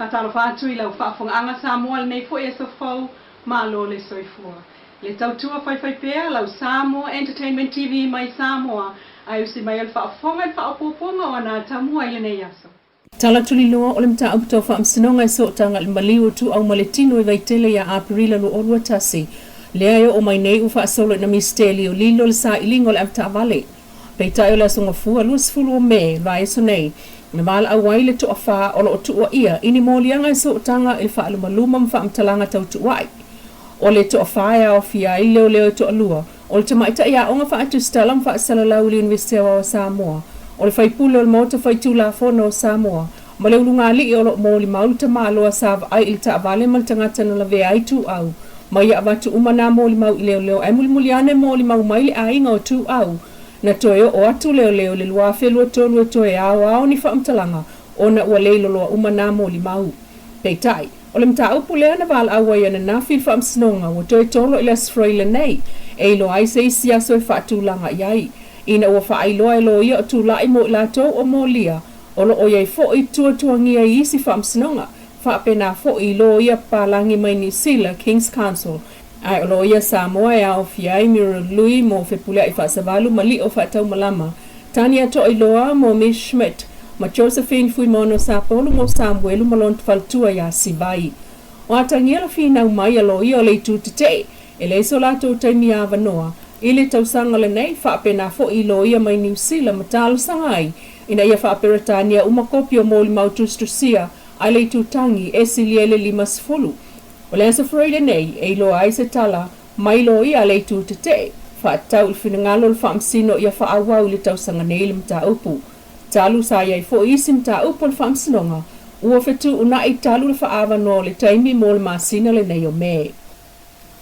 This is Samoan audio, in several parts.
Faatalofa atu i lau faafofogaaga Samoa i lenei foi aso fou, malo le soifua. Le tautua faifaipea lau Samoa Entertainment TV mai Samoa, ae usi mai o le faafofoga i le faaopoopoga o ana tamua i lenei aso. Tala tuliloa o le mataupu tau faamasinoga i sootaga i le maliu o Tuuau ma Letino i Vaitele ia Aperila 2021, lea e oo mai nei ua faasolo ina misitelio lilo le sailiga o le avetaavale. Peitai o le Aso Gafua 20 o Me, vaiaso nei, na valaau ai le toafa o lo o tuuaia i ni moliaga i sootaga i le faalumaluma ma faamatalaga tau tuuai. O le toafa e aofia ai leoleo e toalua, o le tamaitai aoga faatusitala ma faasalalau i le Iunivesite Aoao o Samoa, o le faipule o le Maota Faitulafono o Samoa, ma le ulugalii o lo o molimau le tamaloa sa vaai i le taavale ma le tagata na lavea ai Tuuau. Ma ia avatu uma nā molimau i leoleo ae mulimuli ane molimau mai le aiga o Tuuau. Na toe oo atu leoleo i le 2023 e toe aoao ni faamatalaga ona ua leiloloa uma nā molimau. Peitai, o le mataupu lea na valaau ai ananafi i le faamasinoga ua toe tolo i le Aso Faraile lenei e iloa ai se isi aso e faatulaga i ai. Ina ua faailoa e loia o tulai mo i latou o molia o lo o i ai foi tuatuagia i isi faamasinoga, faapena foi i loia papalagi mai Niu Sila, King's Counsel, ae o loia Samoa e aofia ai Muriel Lui mo Fepuleai Faasavalu ma Lio Faataumalama, Tania Toailoa mo Miss Schmidt, ma Josephine Fuimaono Sapolu mo Samuelu ma lona faletua iā Sivai. O atagia le finau mai a loia o le itu tetee, e leai so latou taimi avanoa i le tausaga lenei, faapena foi i loia mai Niu Sila ma talosaga ai ina ia faa-Peretania uma kopi o molimau tusitusia a le itutagi e silia i le 50. O le Aso Faraile nei e iloa ai se tala mai loia a le itu tetee, faatatau i le finagalo o le Faamasino ia faaauau i le tausaga nei le mataupu. Talu sa i ai foi isi mataupu o le Faamasinoga ua fetuunai talu le faaavanoa o le taimi mo le masina lenei o Me.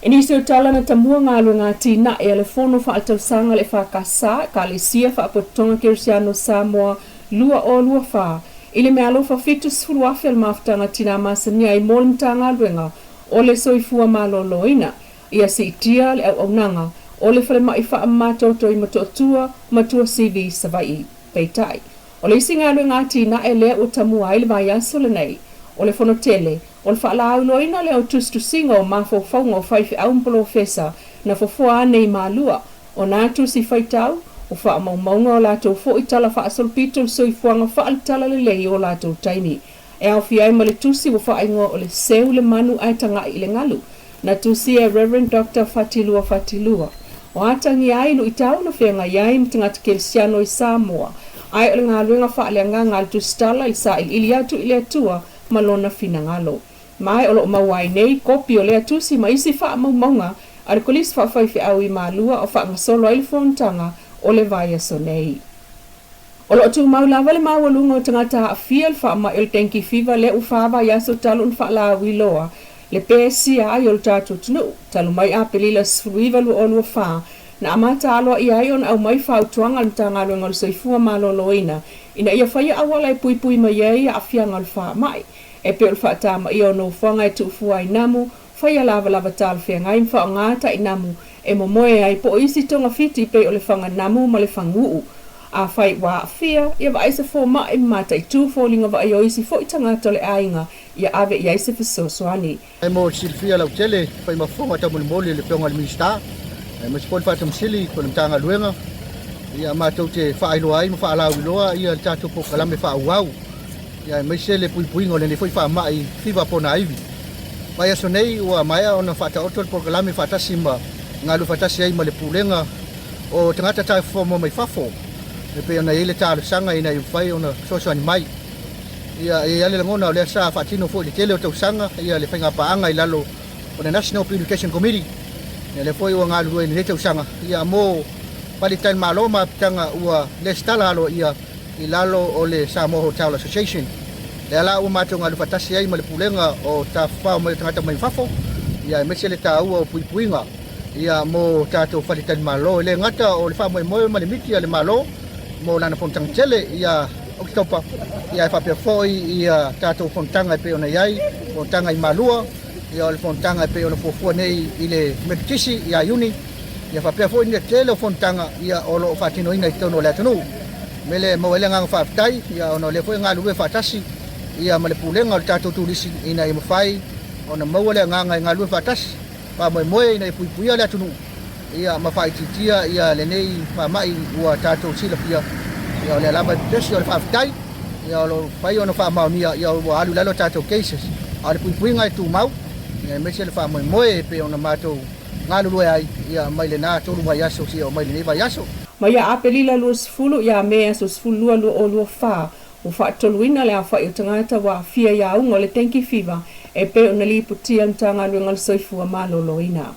I nisi o tala na tamua galuega atinae a le Fono Faaletausaga a le EFKS, Ekalesia Faapotopotoga Kerisiano Samoa 2024, i le meaalofa 70,000 a le Mafutaga Tinā Masani ai mo le Matagaluega o le Soifua Maloloina, ia siitia le auaunaga o le falemai faamamatoto i Motootua ma Tuasivi i Savaii. Peitai, o le isi galuega atinae lea ua tamua ai le vaiaso lenei, o le Fonotele, O le faalauiloaina lea o tusitusiga o mafaufauga o faifeau ma polofesa na fofoa ane i Malua, o nā tusi faitau, o faamaumauga o latou foi tala faasolopito i le soifuaga faale-talalelei i o latou taimi. E aofia ai ma le tusi ua faaigoa o le Seu le Manu Ae Taga'i i le Galu, na tusia e Rev. Doctor Fatilua Fatilua. O atagia ai luitau na feagai ai ma tagata kerisiano i Samoa, ae o le galuega faaleagaga a le tusitala i le sailiili atu i le Atua ma lona finagalo. Ma o lo o maua ai nei kopi o lea tusi ma isi faamaumauga a le Kolisi Faafaifeau i Malua o faagasolo ai le fonotaga o le vaiaso nei. O lo o tumau lava le maualuga o tagata aafia i le faamai o le dengue fever lea ua fa vaiaso talu ona faalauiloa le pesia ai o le tatou atunuu talu mai Aperila 19 2024 na amata aloaia ai ona aumai fautuaga a le Matagaluega o le Soifua Maloloina ina ia faia auala e puipui mai ai aafiaga o le faamai, e pei o le faatamaia o nofoaga e tuufua ai namu, faia lavalava talafeagai ma faaaoga tainamu e momoe ai po o isi togafiti pei o le faga namu ma le fagu'u. Afai ua aafia, ia vaai se fomai ma mataitu foliga vaaia o isi foi tagata o le aiga ia ave i ai se fesoasoani. E mo le silafia lautele, fai ma fofoga taumolimoli e le Afioga i le Minisita, aemaise foi le Faatonusili o le Matagaluega, ia matou te faailoa ai ma faalauiloa ia le tatou polokalame faaauau, ia aemaise le puipuiga o lenei foi faamai fiva ponaivi. Vaiaso nei ua maea ona faataoto le polokalame faatasi ma galulue faatasi ai ma le Pulega o Tagata Tafafao mai Fafo, e pei ona i ai le talosaga ina ia mafai ona fesoasoani mai. Ia, e i ai le lagona o lea sa faatino foi i le tele o tausaga ia le faigapaaga i lalo o le National Beautification Committee. Ia lea foi ua galulue i lenei tausaga ia mo faletalimalo ma apitaga ua lesitala aloaia i lalo o le Samoa Hotel Association. Lea la ua matou galulue faatasi ai ma le Pulega o Tafafao mai o Tagata mai Fafo, ia aemaise le taua o puipuiga ia mo tatou faletalimalo. E le gata o le faamoemoe ma le miti a le Malo mo lana fonotaga tele ia Oketopa, ia ae faapea foi ia tatou fonotaga e pei ona i ai, fonotaga i Malua, ia o le fonotaga e pei ona fuafua nei i le Metotisi ia Iuni, ia faapea foi le tele o fonotaga ia o lo o faatinoina i totonu o le atunuu. O le mea lea e maua ai le agaga faafetai, ia ona o lea foi e galulue faatasi ia ma le pulega o le tatou turisi ina ia mafai ona maua le agaga e galulue faatasi, faamoemoe ina ia puipuia le atunuu ia ma faaitiitia ia lenei faamai ua tatou silafia. Ia o lea lava e pepesi o le faafetai ia o lo o fai ona faamaonia ia ua alu i lalo tatou cases, a o le puipuiga e tumau ia aemaise le faamoemoe e pei ona matou galulue ai ia mai lena 3 vaiaso seia oo mai lenei vaiaso. Mai ia Apelila 20 ia Me aso 12 2024, ua faatoluina le aofai o tagata ua aafia i auga o le dengue fever e pei ona lipotia e le Matagaluega o le Soifua Maloloina.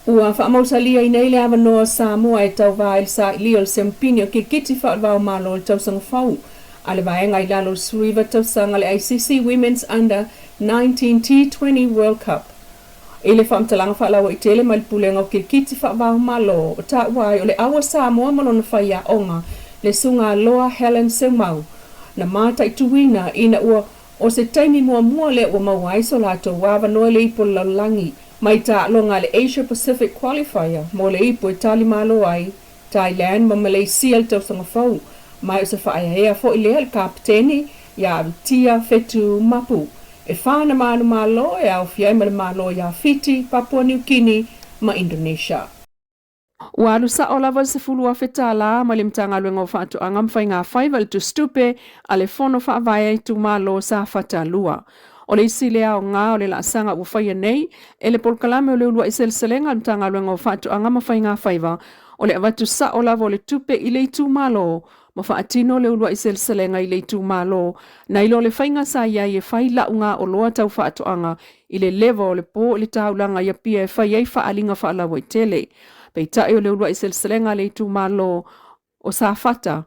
Ua faamausalia i nei le avanoa o Samoa e tauva ai le sailia o le Siamupini o Kirikiti Faavao Malo i le tausaga fou a le vaega i lalo o le 19 tausaga le ICC Women's Under 19 T20 World Cup. I le faamatalaga faalauaitele mai le Pulega o Kirikiti Faavao Malo, o taua ai o le au a Samoa ma lona faiaoga, le Suga Loa Helen Seumau, na mataituina ina ua O se taimi muamua lea ua maua ai so latou avanoa i le ipu o le lalolagi mai taaloga a le Asia Pacific Qualifier mo le ipu e tali malo ai Thailand ma Malaysia i le tausaga fou, ma e o se faaeaea foi lea i le Kapeteni ia Avitia Fetu Mapu. E fa ana manumalo e aofia ai ma le Malo ia Fiti, Papua New Guinea ma Indonesia. Ua alu sa'o lava le $10,000 mai le Matagaluega o Faatoaga ma Faiga Faiva i le tusitupe a le Fono Faavae a Itumalo Safata 2. O le isi lea aoga o le laasaga ua faia nei e le polokalame o le uluai seleselega a le Matagaluega o Faatoaga ma Faiga Faiva, o le avatu sa'o lava o le tupe i le itumalo ma faatino le uluai seleselega i le itumalo, nai lo le faiga sa i ai e fai la'uga oloa tau faatoaga i le leva o le po i le taulaga i Apia e fai ai faaaliga faalauaitele. Peitai o le uluai seleselega a le itumalo o Safata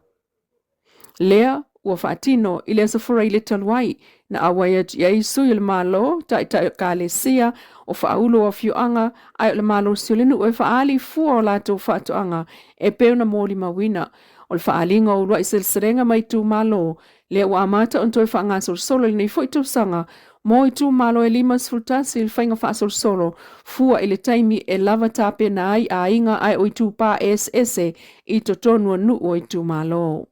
lea ua faatino i le Aso Faraile talu ai, na auai atu i ai sui o le Malo, taitai o Ekalesia, o faaulu o afioaga, ae o le malosi o le nuu e faaali fua o latou faatoaga e pei ona molimauina. O le faaaliga o uluai seleselega mai itumalo lea ua amata ona toe faagasolosolo i lenei foi tausaga mo itumalo e 51 i le faiga faasolosolo fua i le taimi e lava tapena ai aiga ae o itupa eseese i totonu o nuu o itumalo.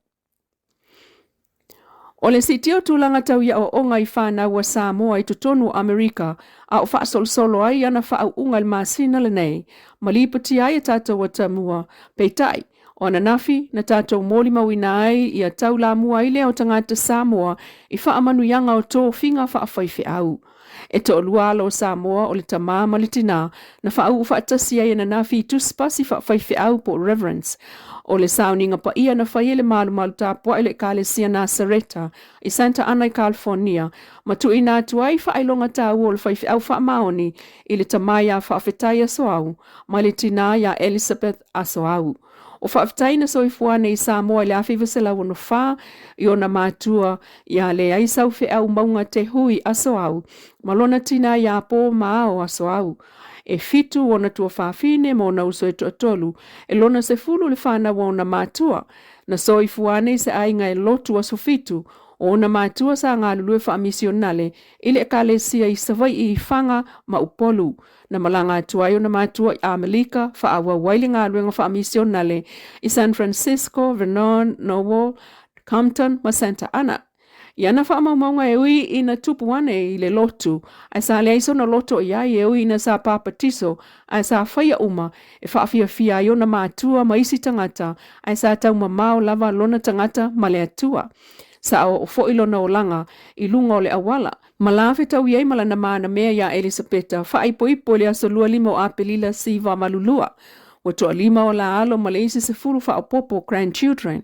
O le siitia o tulaga tau i aoaoga i fanau a Samoa i totonu o Amerika a o faasolosolo ai ana faauuga i le masina lenei ma lipotia ai e tatou atamua, peitai, O ananafi, na tatou molimauina ai ia taulamua ai lea o tagata Samoa i faamanuiaga o tofiga faafaifeau. E toalua alo o Samoa, o le tamā ma le tinā, na faauu faatasi ai ananafi i tusipasi faafaifeau po o reverends. O le sauniga paia na fai e le malumalu tapuai o le Ekalesia Nasareta i Santa Ana i California ma tuuina atu ai faailoga taua o le faifeau faamaoni i le tamā iā Faafetai Asoau ma le tinā iā Elisabeth Asoau. O faafetai na soifua ane i Samoa i le 1964 i ona matua iā Leai Saufeau Mauga Te Hui Asoau ma lona tinā iā Pō Maao Asoau. E fitu ona tuafafine ma ona uso e toatolu, e lona sefulu le fanau a ona matua. Na soifua ane i se aiga e lotu aso fitu, o ona matua sa galulue faamisionale i le Ekalesia i Savai'i i Faga ma Upolu. Na malaga atu ai ona matua i Amelika, faaauau ai le galuega faamisionale i San Francisco, Vernon, Norwal, Compton ma Santa Ana. I ana faamaumauga e ui ina tupu ane i le lotu, ae sa leai sona loto i ai e ui ina sa papatiso, ae sa faia uma e faafiafia ai ona matua ma isi tagata, ae sa taumamao lava lona tagata ma le Atua. Sa oo foi lona olaga i luga o le auala, Ma la fetaui ai ma lana manamea iā Elisapeta, faaipoipo i le aso 25 o Apelila 1982. Ua toalima o la alo ma le isi 10 faaopoopo, grandchildren.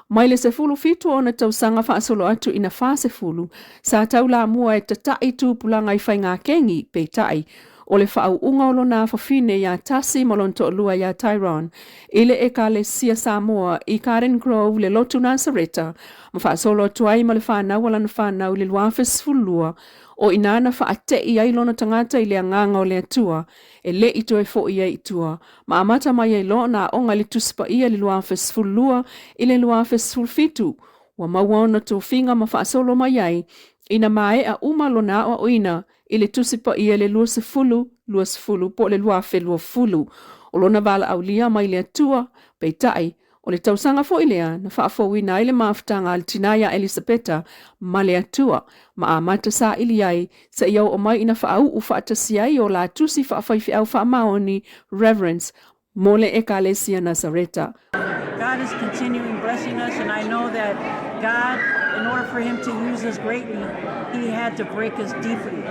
Mai le 17 o ona tausaga faasolo atu ina 40, sa taulamua e tata'i tupulaga i faigākengi, peitai, o le faauuga o lona afafine iā Tasi ma lona toalua iā Tyrone i le Ekalesia Samoa i Garden Grove le lotu Nasareta ma faasolo atu ai ma le fanau a lana fanau i le 2012, o i ina na faate'i ai lona tagata i le agaga o le Atua e le i toe fo'i ai i tua, ma amata mai ai loa ona aoga i le Tusi Paia i le 2012 i le 2017. Ua maua ona tofiga ma faasolo mai ai ina maea uma lona aoaoina i le Tusi Paia i le 20, 20 po o le 2020. O lona valaaulia mai le Atua, peitai, O le tausaga foi lea na faafouina ai le mafutaga a le tinā iā Elisapeta ma le Atua, ma amata saili ai seia oo mai ina faauu faatasi ai o la tusi faafaifeau faamaoni, reverence, mo le Ekalesia Nasareta. God is continuing blessing us, and I know that God, in order for Him to use us greatly, He had to break us deeply.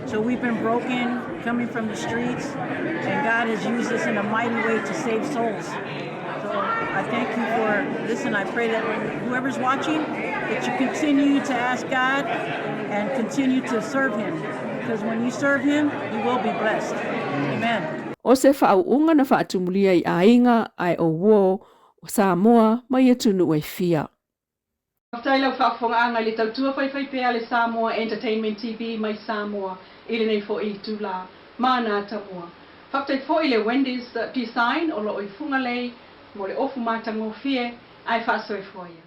So we've been broken coming from the streets, and God has used us in a mighty way to save souls. So I thank you for this, and I pray that whoever's watching, that you continue to ask God and continue to serve Him. Because when you serve Him, you will be blessed. Amen. O se faauuga na faatumulia i aiga ae o uo o Samoa mai atunuu e fia. Faafetai lau faafofogaaga i le tautua faifaipea a le Samoa Entertainment TV mai Samoa i lenei foi itulā. Mana tamua. Faafetai foi i le Wendy's Design o lo o i Fugalei mo le ofu matagofie ae faasoifua ia.